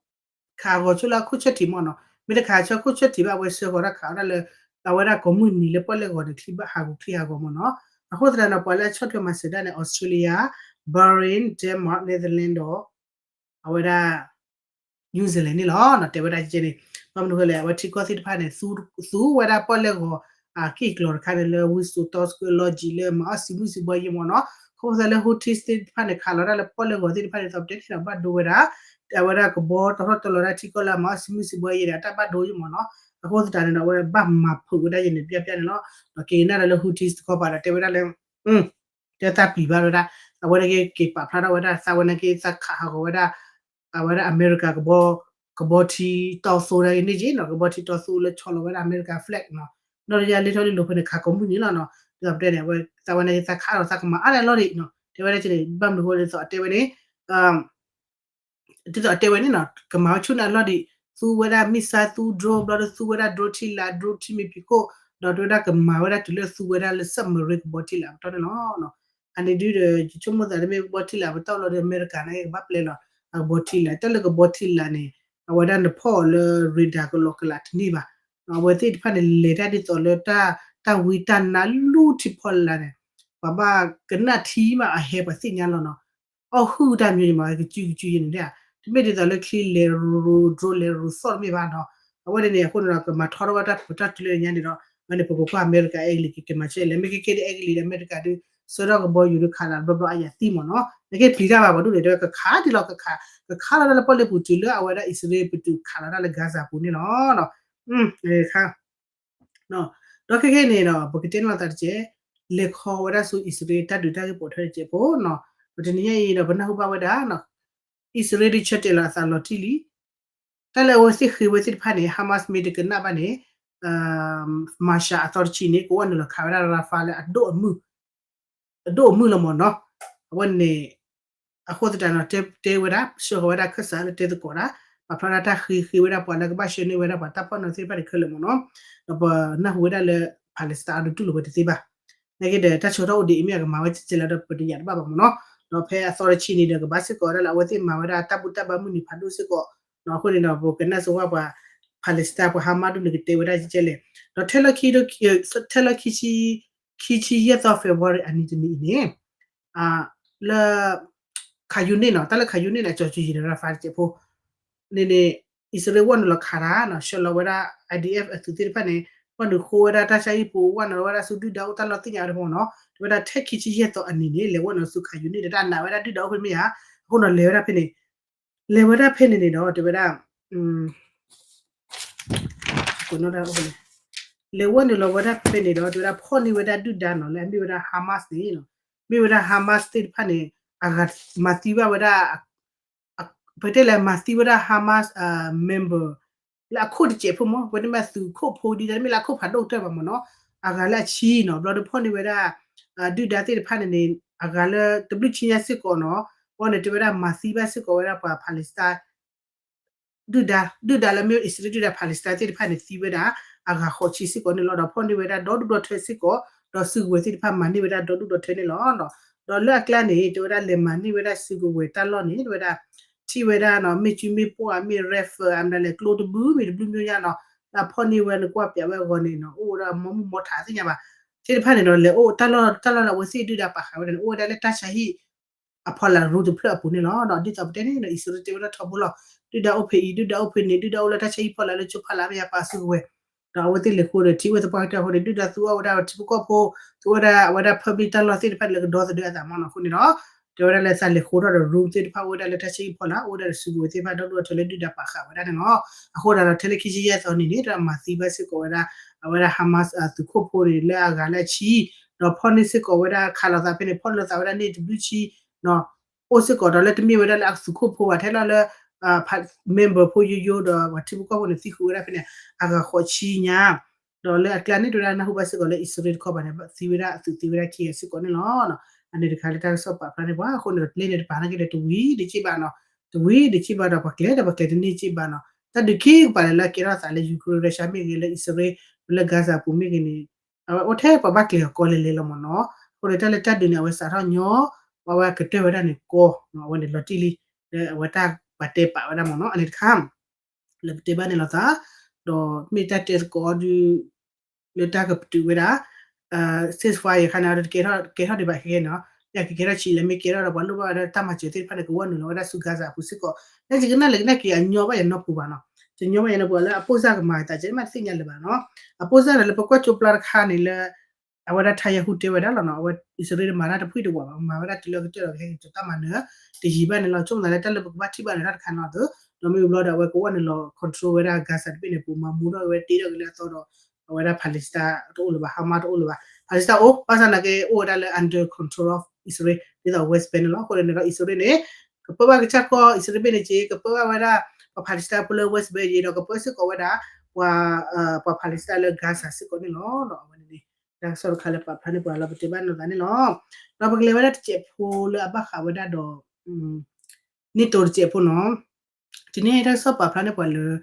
ခးဂီၤဆိလၢအခိၣ်ဆၢထံးမ့ၢ်နီၤ. မ့ၢ်တခးဆၢခိၣ်ဆၢထံးဘၣ် အဝဲဆှၢဃီၤတၢ်ခးဝဲဒၣ်လၢ အဝဲဒၣ်ကိးမုၢ်နံၤလၢပီၣ်လဲၣ်ဂီၤန့ၣ် ချံဘၣ်ဟးဂူာ်ချံဟးဂီၤမ့ၢ်နီၤ. အဃိသတးဒီး ပှၤလၢအဆီၣ်ထွဲမၤစၢၤဒၣ်န့ၣ် Australia, Bahrain, Denmark, Netherlands ဒီး အဝဲဒၣ် New Zealand န့ၣ်လီၤ. တဲဝဲဒၣ်ကဲန့ၣ် ဘၣ်မနုၤဃိလဲၣ် အဝဲထံကီၢ်သ့ၣ်တဖၣ်န့ၣ် သူဝဲဒၣ်ပီၣ်လဲၣ်ဂီၤ က့ၢ်ကျီၤတခါန့ၣ်လၢ ဝံစိာ်တီဆှၢလီၢ်ကံလၢမၤအီၣ်စံးမုၢ်စံးဘှီယဲမ့ၢ်နီၤ. အဃိသတးလၢ Houthis သ့ၣ်တဖၣ်န့ၣ် ခးလီၤဒၣ်လၢပီၣ်လဲၣ်ဂီၤသ့ၣ်တဖၣ်န့ၣ် သီပတဲန့ၣ်ဒီး ဘၣ်ဒိဝဲဒၣ် အဝဲဒၣ်ကဘီတီထီၣ်တီလီၤဒၣ်ထံကီၢ်လၢအမၤအီၣ်စံးမုၢ်စံးဘှီယဲဒီး အတၢ်ဘၣ်ဒိယဲမ့ၢ်နီၤ. အဃိသတးန့ၣ်ဒီး အဝဲဘၣ်မၤဖုးဝဲဒၣ်ယဲန့ၣ် ပျၢ်ပျၢ်န့ၣ်လီၤ. ဒီးက့ၤနၣ်ဒီးလၢ Houthis တခီပၤဒီး တဲဝဲဒၣ်လၢ တဲသးပျံၤဘၣ်ဝဲဒၣ် အဝဲဒၣ်က့ၤပာ်ဖျါထီၣ်ဝဲဒၣ် သးဝဲန့ၣ်က့ၤသးခးဟးဂီၤဝဲဒၣ် အဝဲဒၣ်အမဲရကၤ ကဘီထံတီသိဒၣ်ဂ့ၤန့ၢ်က့နီၤ ကဘီထံတီသိလၢဆီလီၤဝဲဒၣ်အမဲရကၤ flag နီၤ ဒီးယၤလ့ထီၣ်လံလိာ်ဖဲန့ၣ် ခးကိးမုၢ်နံၤလီၤနီၤ ဒ်သိးပတဲန့ၣ် အဝဲသးဝဲန့ၣ်က့ၤသးခးဒီးသးကမၤအါဒၣ်လီၤဒံးနီၤ တဲဝဲဒၣ်ကဲန့ၣ် ဘၣ်မနုၤဃိဒ်သိးတဲဝဲန့ၣ် ဒ်သိးအတဲဝဲန့ၣ်နီၤ ကမၤဝဲဆူန့ၣ်အလီၢ်ဒံး သူဝဲဒၣ် missile သူ drone ဘျီဒီးသူဝဲဒၣ် drone ထံလာ် drone ထံမ့ၢ်ဖံးခိၣ် ဒီးတဲဝဲဒၣ်ကမၤဝဲဒၣ်တုၤလၢသူဝဲဒၣ်လၢ submarine ကဘီထံလာ်အပတီၢ်န့ၣ်လီၤ. အန့ၣ်ဒုဒီး ယဆိကမိၣ်သးတမ့ၢ်ကဘီထံလာ်ပတီၢ်လီၤဒီး အမဲရကၤန့ၣ်ကဘၣ်ပျဲလီၤ အကဘီထံလာ် တၢ်လၢကဘီထံလာ်န့ၣ် အဝဲဒၣ်နဖီၣ်အီၤလၢ radar ကလီကလးတန့ၢ်ဘၣ် အဝဲသ့ၣ်တဖၣ်န့ၣ် လဲၤတၢ်ဒ်သိးလၢ တၢ်ဝံတၢ်နါလူထံဖီလာ်န့ၣ် ပှၤဘၣ်ကနၣ်ထံမးအဟဲပှၤသ့ၣ်ညါလီၤနီၤ အီၣ်ဟုၣ်တၢ်မံၤန့ၣ်မး ကစုကစုယဲန့ၣ် တမ့ၢ်ဒ်သိးလၢချံလဲၤရူၤရူၤ drone လဲၤရူၤသီၣ်တမ့ၢ်ဘၣ်နီၤ အဝဲန့ၣ်န့ၣ် အဃိန့ၣ်ဒီး ကမၤထီထီၣ်ဝဲတၢ်ပတၢ်တုၤလၢညါန့ၣ်ဒီး အဝဲန့ၣ် ပကကွၢ်အမဲရကၤအဲကလံးက့ၤက့ၤမၤဆဲလဲၣ် မ့ၢ်က့ၤက့ၤဒီးအဲကလံးဒီးအမဲရကၤဒုး ဆှၢထီၣ်ကဘီယူၤဒီးခးလီၤတဘျီဘျီအယၤသံမ့ၢ်နီၤ, နာ်က့ပျံၤတၢ်ဘၣ်ပှၤဒိၣ်န့ၣ် တဲဝဲကခးဒ်လီၤကခး ကခးလီၤတၢ်လၢပီၣ်လဲၣ်ပူၤတုၤလၢအဝဲဒၣ်အံၣ်စရ့လးပတုာ်ခးလီၤတၢ်လၢ Gaza ပူၤန့ၣ်လီၤ. ဒီးခဲခဲအံၤန့ၣ်ဒီး ပကတဲန့ၢ်လီၤသးတက့ၢ်, လဲၤခီဝဲဒၣ်ဆူအံၣ်စရ့လးတၢ်ဒုးတၢ်ဂ့ၢ်ပိာ်ထွဲတက့ၢ်ဖိနီၤ, ဒီးတနံၤညါအံၤဒီးပနၢ်ဟူဘၣ်ဝဲဒၣ် အံၣ်စရ့လးဒုးဆၢတဲာ်လီၤအသးလီၤတံၢ်လံ, တၢ်လၢအဝဲသ့ၣ်ဃ့ဝဲသ့ၣ်တဖၣ်န့ၣ် Hamas မ့ၢ်တကနၣ်ဘၣ်န့ၣ် Marshal Authority န့ၣ် ကဝဲနုာ်လီၤခးဝဲဒၣ် Rafah လၢအဒိၣ်အမုၢ် အဒိၣ်အမုၢ်လီၤမ့ၢ်နီၤ, အဝဲန့ၣ် အဃိသတးဒီး တဲဝဲဒၣ် ဆှၢဃီၤဝဲဒၣ်ခၢၣ်စးလၢတဲသကိးဒၣ်, ပာ်ဖျါဒၣ်တၢ်ဃ့ဃ့ဝဲဒၣ်ပှၤလၢကဘၣ်ဆှၢန့ၢ်ဝဲဒၣ်ပှၤတၢ်ပီၢ်နီၢ်သ့ၣ်တဖၣ်န့ၣ်ခဲလၢာ်မ့ၢ်နီၤ, ဒီးပနၢ်ဟူဝဲဒၣ်လၢ Palestine အဒိးတူၢ်လိာ်ဝဲတသ့ဘၣ်, နာ်က့ဒီး တၢ်ဆှၢထီၣ်အိၣ်ဒံးအံၤမ့ၢ်အကမၤဝဲကဲကဲလၢဒီးပတယာ်တဘၣ်ဘၣ်မ့ၢ်နီၤ, ဒီးဖဲ authority န့ၣ်ဒီး ကဘၣ်စ့ၢ်ကီးဝဲဒၣ်လၢအဝဲသ့ၣ်မၤဝဲဒၣ်တၢ်ဘူၣ်တၢ်ဘါမုၢ်နံၤဖးဒိၣ်စ့ၢ်ကီး, အဃိန့ၣ်ဒီး ပကနၣ်စ့ၢ်ဝဲပှၤ Palestine ပှၤ Hamas ဒိၣ်န့ၣ်ကတဲဝဲဒၣ်ကဲကဲလဲၣ်, ဒီးထဲလၢ ထဲလၢခံဆံယဲၢ်သီ February အနံၤတနံၤအံၤန့ၣ် လၢ Khan Younis နီၤ, တၢ်လၢ Khan Younis န့ၣ် အကၠီၤကၠံၤယံၤဒီး Rafah တစဲးဖိ န့ၣ်န့ၣ် အံၣ်စရ့လးဝဲနုာ်လီၤခးတၢ်နီၤ, ဆှၢလီၤဝဲဒၣ် IDF အသုးသ့ၣ်တဖၣ်န့ၣ် ဝဲနုာ်ဃိဝဲဒၣ်တၢ်ဆါဟံၣ်ဖိ ဝဲနုာ်ဝဲဒၣ်ဆူဒုၣ်ဒါအိၣ်တၢ်လီၢ်သ့ၣ်ညါဝဲတဖၣ်နီၤ, တဲဝဲဒၣ်ထဲခံဆံယဲၢ်သီအနံၤန့ၣ် လဲၤဝဲနုာ်ဆူ Khan Younis ဒီးတၢ်နာ်ဝဲဒၣ်ဒုၣ်ဒါအိၣ်ဖဲန့ၣ်မ့ၢ်ဧါ, အဃိနီၤလဲၤဝဲဒၣ်ဖဲန့ၣ် လဲၤဝဲဒၣ်ဖဲန့ၣ်န့ၣ်ဒီး တဲဝဲဒၣ် လဲၤဝဲနုာ်လီၤဝဲဒၣ်ဖဲန့ၣ်ဒီး တဲဝဲဒၣ်ဖီၣ်န့ၢ်ဝဲဒၣ်ဒုၣ်ဒါနီၤ လၢအမ့ၢ်ဝဲဒၣ် Hamas န့ၣ်, မ့ၢ်ဝဲဒၣ် Hamas သ့ၣ်တဖၣ်န့ၣ် အဂၤမၤသံဘၣ်ဝဲဒၣ် ပတဲလဲၣ်မၤသံဝဲဒၣ် Hamas member လၢအခိၣ်တစဲးဖိမ့ၢ် ပဝဲန့ၣ်မ့ၢ်သုးခိၣ်ဖိဒ်တၢ်တမ့ၢ်လၢအခိၣ်ဖးဒိၣ်ကတၢၢ်ဘၣ်မ့ၢ်နီၤ, အဂၤလၢအဆံနီၤ ဘျီဒီးဖီၣ်န့ၢ်ဝဲဒၣ် ဒုၣ်ဒါသ့ၣ်တဖၣ်န့ၣ်န့ၣ် အဂၤလၢတဘျုးဆံညါစ့ၢ်ကီးနီၤ, ဘျီန့ၣ်တဲဝဲဒၣ်မၤသံဘၣ်စ့ၢ်ကီးဝဲဒၣ်ပှၤ Palestine ဒုၣ်ဒါ ဒုၣ်ဒါလၢမ့ၢ်အံၣ်စရ့လးဒုၣ်ဒါ Palestine သ့ၣ်တဖၣ်န့ၣ် သံဝဲဒၣ် အဂၤဃိးဆံစ့ၢ်ကီးန့ၣ်လီၤ. ဒီးဖီၣ်န့ၢ်ဝဲဒၣ်ဒီဒူၣ်ဒီထၢစ့ၢ်ကီး, ဒီးစုကဝဲၤသ့ၣ်တဖၣ်မၤန့ၢ်ဝဲဒၣ်ဒီဒူၣ်ဒီထၢန့ၣ်လီၤ. ဒီးလၢအကျါန့ၣ် တဲဝဲဒၣ်လဲၤမၤန့ၢ်ဝဲဒၣ်စုကဝဲၤတၢ်လီၢ်န့ၣ် တဲဝဲဒၣ် ထံၣ်ဝဲဒၣ်နီၤ မ့ၢ်စုမ့ၢ်ပှၢ် မ့ၢ် rifle အမဒၣ်လဲၣ် ကျိတဘု မ့ၢ်တဘျုးမ့ၢ်ညါနီၤ, လၢဖီၣ်န့ၢ်ဝဲနကွၢ်ပၠးဝဲအဂီၢ်န့ၣ်နီၤ အိၣ်ဝဲဒၣ်မီမုၢ်မီထးသ့ၣ်ညါဘၣ် သ့ၣ်တဖၣ်န့ၣ်ဒီး လဲၤအိၣ်တၢ်လီၢ် တၢ်လီၢ်လၢအဝဲသ့ၣ်ဒုၣ်ဒါပာ်ဃာ်ဝဲဒၣ်န့ၣ် အိၣ်ဝဲဒၣ်လၢတၢ်ဆါဟံၣ် အဖီလာ် room တဖျၢၣ်အပူၤန့ၣ်လီၤ. ဒီးဒ်သိးပတဲန့ၣ်ဒီး အံၣ်စရ့လးတဲဝဲဒၣ်ထီဘိလီၤ. ဒုၣ်ဒါအိၣ်ဖဲအံၤ ဒုၣ်ဒါအိၣ်ဖဲန့ၣ် ဒုၣ်ဒါအိၣ်လၢတၢ်ဆါဟံၣ်ဖီလာ်လၢကၠိဖီလာ် မ့ၢ်ယါပာ်စုကဝဲၤ, ဒီးအဝဲသ့ၣ်လဲၤဃိဒီးထံၣ်ဝဲသပှၢ်ကတၢၢ်အဃိန့ၣ် ဒုၣ်ဒါသူအီၣ်ဝဲဒၣ်ထံဖိကီၢ်ဖိ, သူဝဲဒၣ်အဝဲဒၣ် public တၢ်လီၢ်သ့ၣ်တဖၣ်လၢကဒီသဒၢအသးမ့ၢ်နီၤ အဃိန့ၣ်ဒီး တဲဝဲဒၣ်လၢသးလဲၤဃိထီၣ်ဒီး room သ့ၣ်တဖၣ်အိၣ်ဝဲဒၣ်လၢတၢ်ဆါဟံၣ်ဖီလာ် အိၣ်ဝဲဒၣ်ဒီးစုကဝဲၤသ့ၣ်တဖၣ်ဒီဒူၣ်ဒီထၢလၢဒုၣ်ဒါပာ်ဃာ်ဝဲဒၣ်န့ၣ်လီၤ. အဃိသတးဒီး ထဲလၢခံဆံယဲၢ်သီနံၤန့ၣ် တၢ်မၤသံဘၣ်စ့ၢ်ကီးဝဲဒၣ် အဝဲဒၣ် Hamas သုးခိၣ်ဖိန့ၣ် လၢအဂၤလၢအဆံ, ဒီးဖီၣ်န့ၢ်စ့ၢ်ကီးဝဲဒၣ်ခးလိာ်သးဖဲန့ၣ် ဖီၣ်န့ၢ်လိာ်သးဝဲဒၣ်န့ၣ်တဘျုးဆံ အိၣ်စ့ၢ်ကီးဒီးလၢတမ့ၢ်ဝဲဒၣ်လၢအသုးခိၣ်ဖိဘၣ် ထဲလီၤလၢ member ဖိယိယိဒီးပှၤထံဖိကီၢ်ဖိန့ၣ် သံဃုာ်ဝဲဒၣ်ဖဲန့ၣ် အဂၤဃိးဆံညါ, ဒီးလၢအကျါန့ၣ် တဲဝဲဒၣ်နၢ်ဟူဘၣ်စ့ၢ်ကီးလၢအံၣ်စရ့လးတခီဘၣ်န့ၣ် သံဝဲဒၣ်အသုးသံဝဲဒၣ်ခံဂၤစ့ၢ်ကီးန့ၣ်လီၤ. အန့ၣ်တခါလၢတၢ်ကစီၣ်ပာ်ဖျါန့ၢ်ပှၤ အဃိန့ၣ်ဒီးကျဲန့ၣ်တပာ်နာ်က့ဒီးတဝံၤတက့ၢ်ဘၣ်နီၤ, တဝံၤတက့ၢ်ဘၣ်ဒီးပှၤကျဲဒီးပှၤကျဲတန့ၢ်က့ၢ်ဘၣ်နီၤ, တၢ်ဒုးခံကပၤလၢလၢအကဲထီၣ်သးလၢ Ukraine Russia မ့ၢ်ဂ့ၤ လၢအံၣ်စရ့လး လၢ Gaza ပူၤမ့ၢ်ဂ့ၤန့ၣ် အဝဲအိၣ်ထဲပှၤဘၣ်ကျဲၤအီၤကီလဲၤလဲၤလီၤမ့ၢ်နီၤ, အဃိန့ၣ်တၢ်လၢတၢ်ဒုးန့ၣ် အဝဲစးထီၣ်ညီ အဝဲကတၢၢ်ဝဲဒၣ်န့ၣ်ကီ အဝဲန့ၣ်လီၤတံၢ်လံ လၢအဝဲတၢ်ပာ်တဲပာ်ဝဲဒၣ်မ့ၢ်နီၤ အန့ၣ်တခါ လၢပတဲဘၣ်န့ၣ်လီၤသး, ဒီးမ့ၢ်တၢ်တဲသကိးဒုး လၢတၢ်ကပတုာ်ဝဲဒၣ် ceasefire အခါန့ၣ် ကဲထီၣ်ဒံးဘၣ်ခဲခဲန့ၣ်, မ့ၢ်ကကဲထီၣ်ဆံးလၢမ့ၢ်ကဲထီၣ်ဒီးပှၤလိၣ်ဘၣ်ဝဲဒၣ်တၢ်မၤစၢၤသ့ၣ်တဖၣ်န့ၣ် ကဝဲနုာ်လီၤဝဲဒၣ်ဆူ Gaza အပူၤစ့ၢ်ကီး, လၢယကနၣ်လၢကနၣ်က့ၤအညီဘၣ်ယနီၢ်ပူၤဘၣ်နီၤ, တညီဘၣ်ယနီၢ်ပူၤလၢအပိၢ်စၢ်ကမၤအသး ကဲမးတသ့ၣ်ညါလၢၤဘၣ်နီၤ, အပိၢ်စၢ်ဒီးလၢပကွၢ်ကၠိပျၢ်တခါန့ၣ်လၢ အဝဲဒၣ် Netanyahu တဲဝဲဒၣ်လီၤနီၤ, အဝဲအံၣ်စရ့လးမၤတၢ်တဖှံတဝးဘၣ်, မၤဝဲဒၣ်တုၤလၢအကတၢၢ်ဒီးကဟဲက့ၤတၢ်မၤနၢၤ တယံာ်ဘၣ်န့ၣ်လီၤ, ဆိကမိၣ်သးလၢတၢ်လၢပကဘၣ်ထံၣ်ဘၣ်န့ၣ်တၢ်တခါနီၤသု, ဒီးမ့ၢ်ဘျီဒီးအဝဲကဝဲနုာ်လီၤ control ဝဲဒၣ် Gaza တဘ့ၣ်န့ၣ် ပူၤမၤမူထီၣ်ဝဲတ့ထီၣ်က့ၤလၢအသီဒီး အဝဲဒၣ် Palestine တအိၣ်လၢၤဘၣ်, Hamas တအိၣ်လၢၤဘၣ်, Palestine အိၣ် ဘၣ်ဆၣ်နာ်က့ အိၣ်ဝဲဒၣ်လၢ under control of အံၣ်စရ့လး ဒ်သိး West Bank န့ၣ်လီၤ, အဃိန့ၣ်ဒီးအံၣ်စရ့လးန့ၣ် ကပၢဘၣ်ကစၢ်ကီၢ်အံၣ်စရ့လးဘ့ၣ်န့ၣ်က့ၤ, ကပၢဘၣ်ဝဲဒၣ် ပှၤ Palestine ဖိလၢ West Bank ယ့ၤဒီး ကပၢစ့ၢ်ကီးဝဲဒၣ် ပှၤ ပှၤ Palestine လၢ Gaza စ့ၢ်ကီးန့ၣ်လီၤ. အဝဲန့ၣ် တၢ်ကစီၣ်တခါလၢပာ်ဖျါန့ၢ်ပှၤလီၤ ပတဲဘၣ်နီၢ်သးန့ၣ်လီၤ. ဒီးပကလဲၤဝဲဒၣ်တစဲးဖိလၢအဘၣ်ဃးဝဲဒၣ်ဒီး NATO တစဲးဖိနီၤ, တနံၤအံၤတၢ်ကစီၣ်ပာ်ဖျါန့ၢ်ပှၤလၢ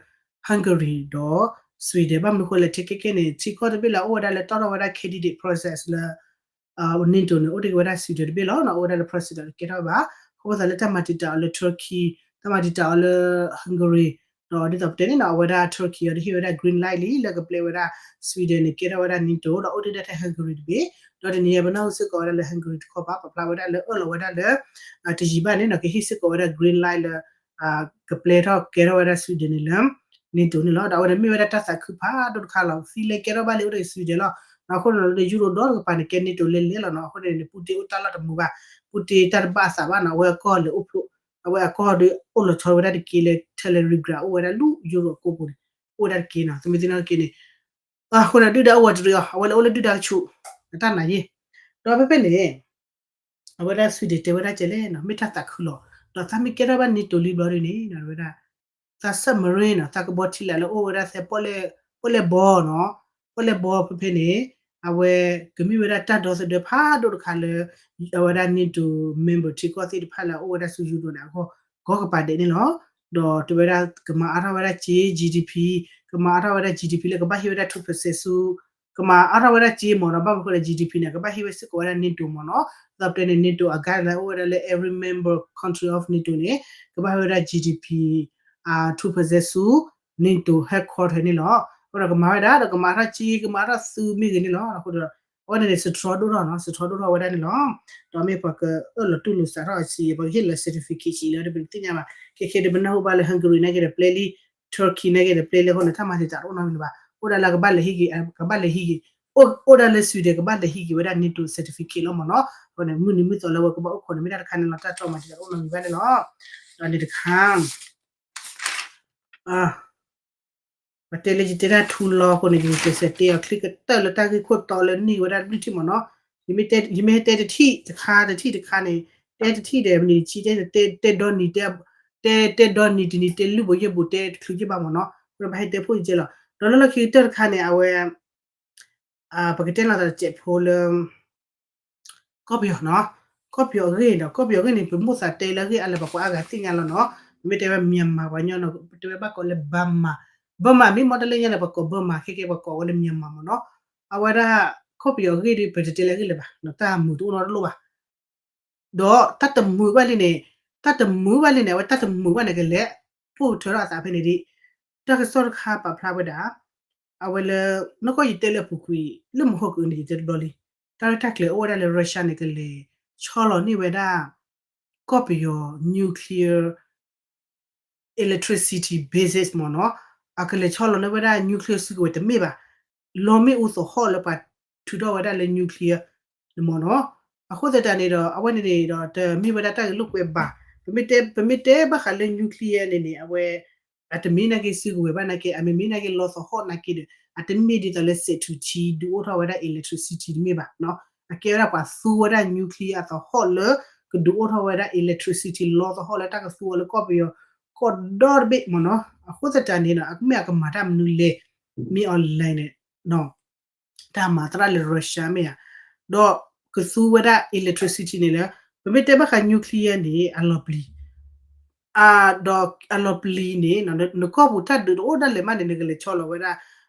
Hungary ဒီး Sweden ဘၣ်မနုၤဃိလဲၣ် ထဲခဲကဲန့ၣ် ထံကီၢ်တဘ့ၣ်လၢအအိၣ်ဝဲဒၣ်လၢတီၣ်ထီၣ်ဝဲဒၣ် candidate process လၢ NATO န့ၣ် အိၣ်တ့ၢ်ဝဲဒၣ် Sweden တဘ့ၣ်လီၤ, အိၣ်ဝဲဒၣ်လၢ process ဒီးတကဲထီၣ်ဘၣ်, အဃိသတးလၢတၢ်မၤတံာ်တာ်အီၤလၢ Turkey, တၢ်မၤတံာ်တာ်အီၤလၢ Hungary, ဒီးဒ်သိးပတဲန့ၣ်နီၤ အဝဲဒၣ် Turkey အီၤဒ်ဟ့ၣ်ဝဲဒၣ် green light လံ လၢကပျဲဝဲဒၣ် Sweden န့ၣ် ကဲထီၣ်ဝဲဒၣ် NATO ဒီးအိၣ်တ့ၢ်ဒၣ်ထဲ Hungary တဘ့ၣ်, ဒီးတနံၤအံၤပနၢ်ဟူစ့ၢ်ကီးဝဲဒၣ်လၢ Hungary တခီပၤ ပာ်ဖျါဝဲဒၣ်လၢအၢၣ်လီၤဝဲဒၣ်လၢ တယံာ်ဘၣ်န့ၣ်နီၤ ကဟ့ၣ်စ့ၢ်ကီးဝဲဒၣ် green light လၢ ကပျဲထီၣ်ကဲထီၣ်ဝဲဒၣ် Sweden န့ၣ်လၢ NATO န့ၣ်လီၤ. ဒီးအဝဲန့ၣ်မ့ၢ်ဝဲဒၣ်တၢ်သးခုဖးဒိၣ်တခါလီၤ. Finland ကဲထီၣ်ဘၣ်လံ အိၣ်ဒီး Sweden လီၤ. အဃိန့ၣ်လီၤဒီး ယူရိၤဒီတကပၤန့ၣ် ကဲ NATO လဲၤလဲၤလီၤနီၤ. အဃိန့ၣ် ပူၣ်တ့ၢ်အိၣ်တၢ်လီၢ်တမုာ်ဘၣ်, ပူၣ်တ့ၢ်တၢ်တဘၣ်အသးဘၣ်နီၤ. အဝဲအကီၢ်လဲၤအိၣ်ဖျိ, အဝဲအကီၢ်ဒီးအိၣ်လီၤဆီဝဲဒၣ်တက့ၢ်လၢ Telegram အိၣ်ဝဲဒၣ်လၢယူရိၤအကိးပူၤန့ၣ် အိၣ်ဝဲဒၣ်တက့ၢ်နီၤ. သုမ့ၢ်သ့ၣ်နီၣ်တက့ၢ်န့ၣ် အဃိန့ၣ် ဒုၣ်ဒါအိၣ်ဝဲတရံးအီၤ, အဝဲလၢအိၣ်လၢဒုၣ်ဒါကဆူး အတၢ်နာ်ယ့ၢ်. ဒီးဖဲဖဲန့ၣ် အဝဲဒၣ် Sweden တဲဝဲဒၣ်ကဲလဲၣ်နီၤ, မ့ၢ်တၢ်သးခုလီၤ. ဒီးသးမ့ၢ်ကဲထီၣ်ဘၣ် NATO လံဘျီဒ်န့ၣ် ဝဲဒၣ် သး submarine နီၤ, သးကဘီထံလာ်လၢအိၣ်ဝဲဒၣ်သဲ ပီၣ်လဲၣ်ဘီနီၤ, ပီၣ်လဲၣ်ဘီဖဲဖဲန့ၣ် အဝဲကမ့ၢ်ဝဲဒၣ်တၢ်ဒီသဒၢဖးဒိၣ်တခါလၢ အဝဲဒၣ် NATO member ထံကီၢ်သ့ၣ်တဖၣ်လၢအအိၣ်ဝဲဒၣ်ဆူယူရိၤန့ၣ်အဂီၢ် ကီကပၤဒဲးန့ၣ်လီၤ. ဒီးတဲဝဲဒၣ်ကမၤအါထီၣ်ဝဲဒၣ်စ့ GDP, ကမၤအါထီၣ်ဝဲဒၣ် GDP လၢကဘၣ်ဟ့ၣ်ဝဲဒၣ် two percent ဆူ ကမၤအါထီၣ်ဝဲဒၣ်စ့မ့ၢ်နီၤ, ဘၣ်မနုၤအဃိလဲၣ် GDP န့ၣ် ကဘၣ်ဟ့ၣ်ဝဲစ့ၢ်ကီးဝဲဒၣ် NATO မ့ၢ်နီၤ. ဒီးဖဲန့ၣ် NATO အ guideline အိၣ်ဝဲဒၣ်လၢ every member country of NATO န့ၣ် ကဘၣ်ဟ့ၣ်ဝဲဒၣ် GDP two percent ဆူ NATO headquarter န့ၣ်လီၤ. အဃိဒီးကမၤဝဲဒၣ်ဒီးကမၤထီၣ်စ့ ကမၤထီၣ်သုးမ့ၢ်ဂ့ၤန့ၣ်လီၤ. အဃိဒီး အဝဲန့ၣ်န့ၣ် စထြီဒိၣ်ထီၣ်နီၤ, စထြီဒိၣ်ထီၣ်ဝဲဒၣ်န့ၣ်လီၤ. ဒီးမ့ၢ်ပှၤကအၢၣ်လီၤတူၢ်လိာ်စးထီၣ်အစ့ ပှၤကဟ့ၣ်လီၤ certificate စ့လၢတပသ့ၣ်ညါဘၣ်. ခဲခဲဒီးပနၢ်ဟူဘၣ်လၢ Hungary နာ်က့ဒီး ပျဲလံ, Turkey နာ်က့ဒီး ပျဲလံအဃိန့ၣ် တၢ်မၤစ့ၤတအိၣ်နီတမံၤဘၣ်. အိၣ်ဒၣ်လၢကဘၣ်လဲၤဟံးက့ၤ, ကဘၣ်လဲၤဟံးက့ၤ, အိၣ်ဒၣ်လၢ Sweden ကဘၣ်လဲၤဟံးက့ၤဝဲဒၣ် NATO certificate လီၤမ့ၢ်နီၤ. အဃိန့ၣ် မုၢ်နံၤမုၢ်သီလၢအဝဲကဘၣ်အိၣ်ခိးန့ၣ် မ့ၢ်တၢ်တခါန့ၣ်လီၤ, တၢ်တြီမၤစ့ၤတအိၣ်နီတမံၤဘၣ်န့ၣ်လီၤ. ဒီးန့ၣ်တခါ ပတဲလၢယတဲတၢ်ထူလီၤအဃိန့ၣ် ယကစဲးတဲအီၤ ချံကတၢၢ်လၢတၢ်ဂ့ၢ်ခိၣ်တီလၢနံၣ်ဝဲဒၣ်လွံၢ်ထံၣ်မ့ၢ်နီၤ. ယမ့ၢ်တဲတထံၣ်တခါ တထံၣ်တခါန့ၣ် တဲတထံၣ်ဒီးမနံၤတဆံ တဲ တဲဒီနံၤ တဲ တဲဒီနံၤတနံၤ တဲလုၢ်ဘိယဲၢ်ဘိ တဲတချုးက့ဘၣ်မ့ၢ်နီၤ. အဃိဘၣ်ဟဲတဲဖှိၣ်ယကဲလီၤ. ဒီးလၢလီၢ်ခံကတၢၢ်တခါန့ၣ် အဝဲ ပကတဲလီၤသးတစဲးဖိလၢ ကီၢ်ပယီၤနီၤ, ကီၢ်ပယီၤအဂ့ၢ်ဒီး ကီၢ်ပယီၤအဂ့ၢ်န့ၣ် ပမိၣ်သးတဲလၢအဂ့ၢ်အါလၢပှၤကိးဂၤသ့ၣ်ညါလီၤနီၤ. ပမ့ၢ်တဲဝဲ Myanmar ပှၤကညီနီၤ ပတဲဝဲဘၣ်ကိးလၢ Burma, Burma မ့ၢ်မ့ၢ်တၢ်လၢညါန့ၣ် ပှၤကိး Burma ခဲကဲပှၤကိးဝဲလၢ Myanmar မ့ၢ်နီၤ. အဝဲဒၣ် ကီၢ်ပယီၤအဂ့ၢ်ဒီး ပတတဲလၢအဂ့ၢ်လၢၤဘၣ်, တၢ်မုာ်တအိၣ်နီတလိၣ်ဘၣ်. ဒီးတၢ်တမုာ်ဘၣ်လံန့ၣ်, တၢ်တမုာ်ဘၣ်လံန့ၣ် အဝဲတၢ်တမုာ်ဘၣ်န့ၣ် ကလဲၤပိၢ်ထၢထီၣ်အသးဖဲန့ၣ်ဒံး. တၢ်ကစီၣ်တခါပာ်ဖျါဝဲဒၣ် အဝဲလၢ နီၢ်ကီၢ်ယတဲလၢအပူၤကွံာ် လၢမဟီၣ်ကုာ်န့ၣ် ယတဲတဘျီလံ. တၢ်ရဲၣ်တၢ်ကျဲၤအိၣ်ဝဲဒၣ်လၢ Russia န့ၣ် ကလဲၤဆီလီၤန့ၢ်ဝဲဒၣ် ကီၢ်ပယီၤ nuclear electricity bases မ့ၢ်နီၤ, အကလဲၤဆီလီၤန့ၢ်ဝဲဒၣ် nuclear စုကဝဲၤတမ့ၢ်ဘၣ်, လီမ့ၣ်အူသဟီၣ်လၢပှၤထုးထီၣ်ဝဲဒၣ်လၢ nuclear န့ၣ်မ့ၢ်နီၤ. အဃိသတးန့ၣ်ဒီး အဝဲန့ၣ်န့ၣ်ဒီး တမ့ၢ်ဝဲဒၣ်တၢ်ဂ့ၢ်လိာ်ကွဲဘၣ်. ပမ့ၢ်တဲ ပမ့ၢ်တဲဘၣ်ဃးလၢ nuclear န့ၣ်န့ၣ် အဝဲ အတမ့ၢ်နာ်က့စုကဝဲၤဘၣ်နာ်က့ အမ့မ့ၢ်နာ်က့လီသဟီၣ်နာ်က့ဒီး အတမ့ၢ်ဒ်သိးလၢ စဲးထူးထံ ဒုးအိၣ်ထီၣ်ဝဲဒၣ် electricity တမ့ၢ်ဘၣ်. အကဲဝဲဒၣ်ပှၤသူဝဲဒၣ် nuclear အသဟီၣ်လၢ ကဒုးအိၣ်ထီၣ်ဝဲဒၣ် electricity လီသဟီၣ်လၢတၢ်ကသူအီၤလၢကီၢ်ပယီၤ ကီၢ်ဒီတဘ့ၣ်မ့ၢ်နီၤ. အဃိသတးန့ၣ်ဒီး အမ့ၢ်အကမၤတၢ်မနုၤလဲၣ်, မ့ၢ် online န့ၣ် တၢ်မၤသရၣ်လၢ Russia မ့ၢ်ဧါ, ဒီးကသူဝဲဒၣ် electricity န့ၣ်လၢ ပမ့ၢ်တဲဘၣ်ဃး nuclear န့ၣ် အလီၤပျံၤ ဒီးအလီၤပျံၤန့ၣ် နကီၢ်ပူၤတၢ်ဒုးတအိၣ်ဒၣ်လဲာ်မးန့ၣ် နကလဲၤဆီလီၤဝဲဒၣ်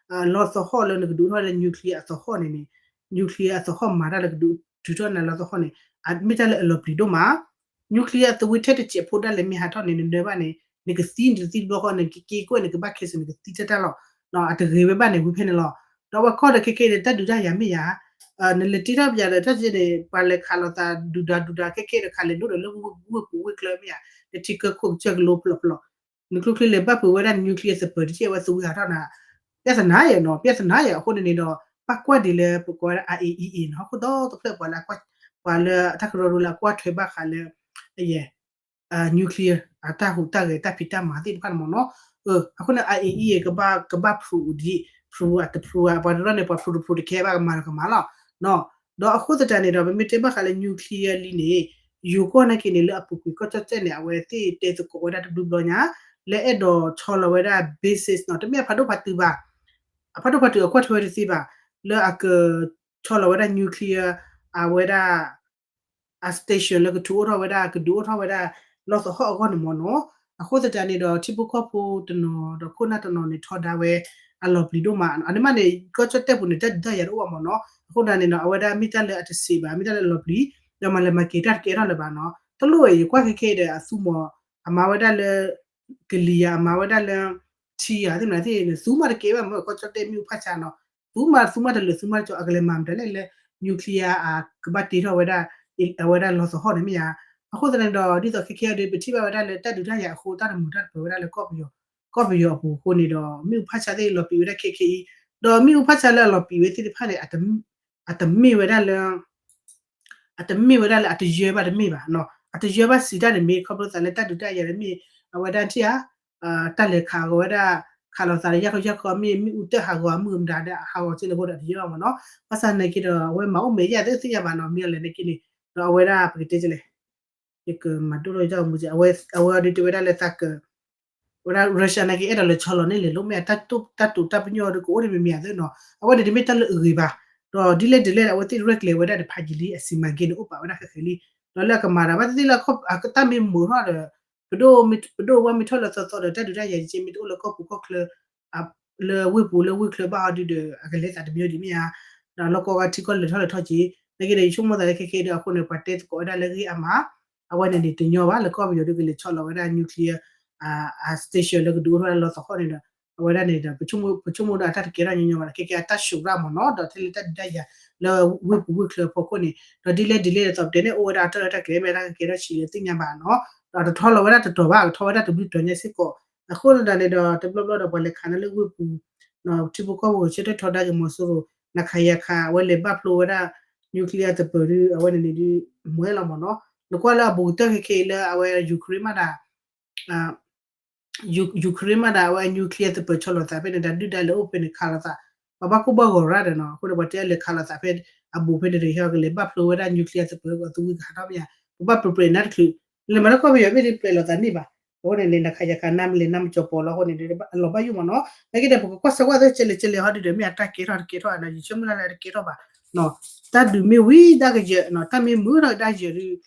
လီသဟီၣ်လၢနကဒုးအိၣ်ထီၣ်လၢ nuclear အသဟီၣ်န့ၣ်န့ၣ် nuclear အသဟီၣ်မၤတၢ်လၢကဒုးထုးထီၣ်နၤလီသဟီၣ်န့ၣ် အမ့ၢ်တၢ်လၢအလီၤပျံၤဒိၣ်မး. nuclear အသဝံထဲတစဲးဖိဒၣ်လဲာ်မ့ၢ်ဟးထီၣ်န့ၣ် နနၢၤဘၣ်န့ၣ် နကသံနတသံတဘျီဃီ နကက့ၤကွဲၢ်နကဘၣ်ခဲစၢ်နကသံတၢ်တၢ်လီၤ. အတဂ့ၤဝဲဘၣ်န့ၣ် ဝံၤဖဲန့ၣ်လီၤ. ဒီးအဝဲကီၢ်ဒီးခဲကဲဒီး တၢ်ဒုးတၢ်ယၤမ့ၢ်ယၤ နလဲၤတ့ထီၣ်ပယၤဒီး တၢ်န့ၣ် ပှၤလဲၤခးလိာ်သးဒုၣ်ဒါဒုၣ်ဒါခဲကဲဒီး ခးလဲၤလိၣ်ဒီးလၢဝ့ၢ်ပူၤဝ့ၢ်ကျၢၤမ့ၢ်ယၤ နထံကၢခိၣ်ကစၢၢ်ကလိဖျိဖျိ နကျိချံလဲၤဘၣ်ဖုးဝဲဒၣ် nuclear သပၢၤတက့ၢ် အဝဲသဝံဟးထီၣ်နၤ ပြဿနာယဲနီၤ ပြဿနာယဲ အဃိန့ၣ်န့ၣ်ဒီး ဘၣ်ကွၢ်ဒ်လၢပကိးဝဲဒၣ် IAEA နီၤ အဃိဒီးတဖျၢၣ်ပှၤလၢ ပှၤလၢအတၢ်ကရၢကရိလၢအကွၢ်ထွဲဘၣ်ဃးလၢ ယဲ nuclear အတၢ်ဟူးတၢ်ဂဲၤတၢ်ဖံးတၢ်မၤသ့ၣ်တဖၣ်န့ၣ်မ့ၢ်နီၤ. အဃိန့ၣ် IAEA ကဘၣ် ကဘၣ် prove ဒ် prove အတ prove ဘၣ် ပှၤတရၢန့ၣ် ပှၤဖုးတဖုးတကဲဘၣ်ကမၤဒီးကမၤလီၤ. ဒီးအဃိသတးန့ၣ်ဒီး ပမ့ၢ်တဲဘၣ်ဃးလၢ nuclear လံန့ၣ် ယိၤကီၢ်နာ်က့န့ၣ် လၢအပူၤကွံာ်ကီၢ်ကၠီၣ်တဲၣ်န့ၣ် အဝဲသ့ၣ်တဲသကိးဝဲဒၣ်တဘျုးဘျီညါ လၢအဲၣ်ဒိးဆီလီၤဝဲဒၣ် bases နီၤ တမ့ၢ်အဖးဒိၣ်ဖးတုၤဘၣ် အဖးဒိၣ်ဖးတုၤအကွၢ်ထွဲဝဲတသ့ဘၣ် လၢအကဆီလီၤဝဲဒၣ် nuclear အဝဲဒၣ် အ station လၢကထုးအိၣ်ထီၣ်ဝဲဒၣ် ကဒုးအိၣ်ထီၣ်ဝဲဒၣ် လီသဟီၣ်အဂီၢ်န့ၣ်မ့ၢ်နီၤ. အဃိသတးန့ၣ်ဒီး ထံဖိကီၢ်ဖိတနီၤဒီးခိၣ်နၢ်တနီၤန့ၣ် ထီဒါဝဲ အလီၤပျံၤဒိၣ်မး အန့ၣ်မးန့ၣ် ကီၢ်ကၠီၣ်တဲၣ်ပူၤန့ၣ် တၢ်ဒုးတၢ်ယၤတအိၣ်ဘၣ်မ့ၢ်နီၤ. အဃိသတးန့ၣ်ဒီး အဝဲဒၣ်မ့ၢ်တၢ်လၢအတစံးဘၣ် မ့ၢ်တၢ်လၢအလီၤပျံၤ ဒီးမၤလဲၤမၤက့ၤတၢ်တကဲထီၣ်လၢၤဘၣ်နီၤ. တလိၣ်ဝဲ ယကွၢ်ခဲခဲဒီး အသူမီၤ အမၤဝဲဒၣ်လၢ ကလံၤယၤ အမၤဝဲဒၣ်လၢ ထံယၤသ့ၣ်မနုၤသ့ၣ်န့ၣ် သူမးတကဲဘၣ်မ့ၢ် ကီၢ်ကၠီၣ်တဲၣ်မ့ၣ်အူဖးဆါနီၤ သူမး သူမးတလၢာ် သူမးတကီ အကလဲၤမၤမတၤလဲၣ်လၢ nuclear အကဘၣ်တ့ထီၣ်ဝဲဒၣ် အဝဲဒၣ်လီသဟီၣ်န့ၣ်မ့ၢ်ဧါ. အဃိသတးန့ၣ်ဒီး ဒ်သိးခဲခဲအံၤဒီး ပထံၣ်ဘၣ်ဝဲဒၣ်လၢတၢ်ဒုးတၢ်ယၤအဃိ တၢ်တမုာ်တၢ်တပၢၤဝဲဒၣ်လၢကီၢ်ပယီၤ ကီၢ်ပယီၤအပူၤအဃိန့ၣ်ဒီး မ့ၣ်အူဖးဆါသ့ၣ်လီၤပံာ်ဝဲဒၣ်ခဲခဲအံၤ ဒီးမ့ၣ်အူဖၣ်ဆါလၢအလီၤပံာ်ဝဲသ့ၣ်တဖၣ်န့ၣ် အတမ့ၢ်ဝဲဒၣ်လၢ အတမ့ၢ်ဝဲဒၣ်လၢအတယၢဘၣ်တမ့ၢ်ဘၣ်နီၤ, အတယၢဘၣ်စံးတၢ်န့ၣ် မ့ၢ်ခီဖျိသးလၢတၢ်ဒုးတၢ်ယၤတမ့ၢ် အဝဲဒၣ်ထံၣ်ဧါ တၢ်လဲၤခးဂီၤဝဲဒၣ် ခးလိာ်သးဒီးယၢ်ခီယၢ်ခီမ့ၢ် မ့ၣ်အူတၢၢ်ဟးဂီၤအမုၢ်မတၤဒီး ဟးဂီၤက့လၢအဃိဒီးအတယၢဘၣ်မ့ၢ်နီၤ, ဘၣ်ဆၣ်သနာ်က့ဒီး အဝဲမၤအိၣ်မဲာ်ယၢ်သ့ၣ်သ့ၣ်ညါဘၣ်နီၤ, မ့ၢ်အီၤလဲၣ်သနာ်က့န့ၣ် ဒီးအဝဲဒၣ်ပကတဲလဲၣ် ယကမၤဒိၣ်ထီၣ်ယတၢ်အိၣ်မူကဲ အဝဲအီၤဒုးတဲဝဲဒၣ်လၢသးက ဝဲဒၣ် Russia သနာ်က့ အဲၣ်ဒိးလဲၤဆီလီၤန့ၢ်လဲၤလိာ်မ့ၢ်ဧါ, တၢ်တိၢ်တၢ်တိာ်တၢ်ပညိၣ်အီၤဒုးကအိၣ်ဒ်မ့ၢ်မ့ၢ်ဧါသ့နီၤ, အဝဲန့ၣ်တမ့ၢ်တၢ်လၢအဂ့ၤဘၣ်, ဒီးဒ်လဲၣ်ဒ်လဲၣ်ဒီး အဝဲသ့ၣ်ရဲၣ်ကျဲၤဝဲဒၣ်ဒီးဖးယံာ်လံ အစီမံကိန်းန့ၣ်အိၣ်ပာ်ဝဲဒၣ်ဃဲးဃဲးလံ, ဒီးလၢအကမၤတၢ်ဘၣ်သ့ၣ်သ့ၣ်လၢတၢ်မ့ၢ်မုာ်ထီၣ်ဒီး ပဒိၣ်ဝဲမ့ၢ်ထီၣ်လၢသီသီဒီး တၢ်ဒုးတၢ်ယၤက့မ့ၢ်တအိၣ်လၢကီၢ်ပူၤကီၢ်ချၢ လၢဝ့ၢ်ပူၤလၢဝ့ၢ်ချၢဘၣ်အီၤဒုးဒီး အကလဲၤသးတမံၤဒ်မ့ၢ်ဧါ, ဒီးလီၢ်ကီၢ်ဂၤထံကီၢ်လဲၤထီၣ်လဲၤထီၣ်က့, သနာ်က့ဒီး ယဆိကမိၣ်သးလၢခဲခဲဒီး အဃိန့ၣ် ပှၤတဲသကိးဝဲဒၣ်လၢဂ့ၢ်အါမး, အဝဲန့ၣ်န့ၣ် တညီဘၣ် လၢကီၢ်ပယီၤဒုးကလဲၤဆီလီၤဝဲဒၣ် nuclear အ station လၢကဒုးအိၣ်ထီၣ်ဝဲဒၣ်လီသီခီန့ၣ်ဒီး အဝဲဒၣ်န့ၣ်ဒီး ပဆိကမိၣ်ဒီးအတၢ်တကဲထီၣ်ညီညီဘၣ် ခဲကဲအတၢ်ၡူးရၣ်မ့ၢ်နီၤ, ဒီးထဲလၢတၢ်ဒုးတၢ်ယၤ လၢဝ့ၢ်ပူၤဝ့ၢ်ချၢအဖီခိၣ်န့ၣ် ဒီးဒ်လဲၣ်ဒ်လဲၣ်ဒီး သိးပတဲန့ၣ် အိၣ်ဝဲဒၣ်အတၢ်ရဲၣ်တၢ်ကျဲၤ မ့ၢ်တၢ်ကကဲထီၣ်ဆံးလၢသ့ၣ်ညါဘၣ်နီၤ, ဒီးတထီလီၤဝဲဒၣ်တတီၤဘၣ် ကထီဝဲဒၣ်တဘျုးတီၤညါစ့ၢ်ကီး, အဃိသတးန့ၣ်ဒီး တဘျီဘျီဒီးပှၤလဲၤခးန့ၣ်လၢဝ့ၢ်ပူၤ ထံဖိကီၢ်ဖိဂဲၤဆၢထၢၣ်ထီဒါက့ၤမီၤစိရိၤ နခးယၤခး အဝဲလဲၤဘၣ်ဖျိဝဲဒၣ် nuclear သပၢၤဒုး အဝဲန့ၣ်န့ၣ်ဒုး မွဲလီၤမ့ၢ်နီၤ, နကွၢ်လၢအဘူးကတၢၢ်ခဲခဲအံၤလၢအဝဲ Ukraine မးဒၣ် Ukraine မးဒၣ် အဝဲ nuclear သပၢၤဆီလီၤသးဖဲန့ၣ် တၢ်ဒုၣ်ဒါလဲၤအိၣ်ဖဲန့ၣ် ခးလိာ်သး, ပှၤဘၣ်ကိၢ်ဘၣ်ဂီၤရၣ်ဒီးနီၤ, အဃိန့ၣ် ပှၤတဲလဲၤခးလိာ်သးဖဲ အဘူးဖဲန့ၣ်ဒီး ဟဲကလဲၤဘၣ်ဖျိဝဲဒၣ် nuclear သပၢၤ သဝံကဟးထီၣ်မ့ၢ်ဧါ, ပဘၣ်ပြဲးပြဲးနၢ်တချုး, လဲၤမၤလၢကီၢ်ပယီၤမ့ၢ်ဒ်ပြဲးလိာ်သးန့ၣ်ဘၣ်, အဃိန့ၣ် လဲၤနခးယၤခး နမ့ၢ်လဲၤနမ့ၢ်ကၠီၤပီၤလီၤအဃိန့ၣ် အလီၤဘၣ်ယိၣ်မ့ၢ်နီၤ, သနာ်က့ဒီး ပကကွၢ်စၢၤကွၢ်သ့ ကဲလဲၣ်ကဲလဲၣ်ဟီဒုးဒီး မ့ၢ်အတၢ်ကဲထီၣ်တကဲထီၣ်နီၤ, ယဆိကမိၣ်လၢအတကဲထီၣ်ဘၣ် တၢ်ဒုးမ့ၢ်ဝံၤ တၢ်ကယၢၤနီၤ, တၢ်မ့ၢ်မုာ်ထီၣ်ကဒါကယၢၤဒုး,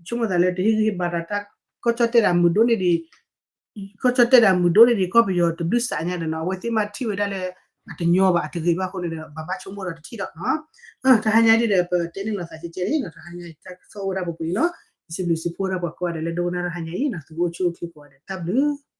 ဆိကမိၣ်သးလၢတဟ့ၣ်ဂံၢ်ဟ့ၣ်ဘါဒီးတၢ် ကီၢ်ကၠီၣ်တဲၣ်ဒၣ်မုာ်ဒိၣ်န့ၢ်ဒံး, ကီၢ်ကၠီၣ်တဲၣ်ဒၣ်မုာ်ဒိၣ်န့ၢ်ဒံး ကီၢ်ပယီၤတဘျုးစးညါဒီးနီၤ, အဝဲသ့ၣ်မးထံၣ်ဝဲဒၣ်လၢ အတညီဘၣ် အတဂ့ၤဘၣ်အဃိန့ၣ်ဒီး ဘၣ်ဘၣ်ဆိကမိၣ်ဒီးတထံၣ်ဒီးနီၤ, တဟါညါဒ်ဒီး ပတဲန့ၣ်လိာ်သးကဲကဲန့ၣ်နီၤ, တဟါညါတၢ်ကစီၣ်အိၣ်ဝဲဒၣ်ပှဲၤပှဲၤအံၤနီၤ, ယစံးဘျုးစံးဖှိၣ်ဝဲဒၣ်ပှၤကိးဂၤဒဲးလၢဒိကနၣ်တၢ်ဟါညါအံၤနီၤ, သုကအိၣ်ဆူၣ်အိၣ်ချ့ကိးဂၤဒဲး တၢ်ဘျုး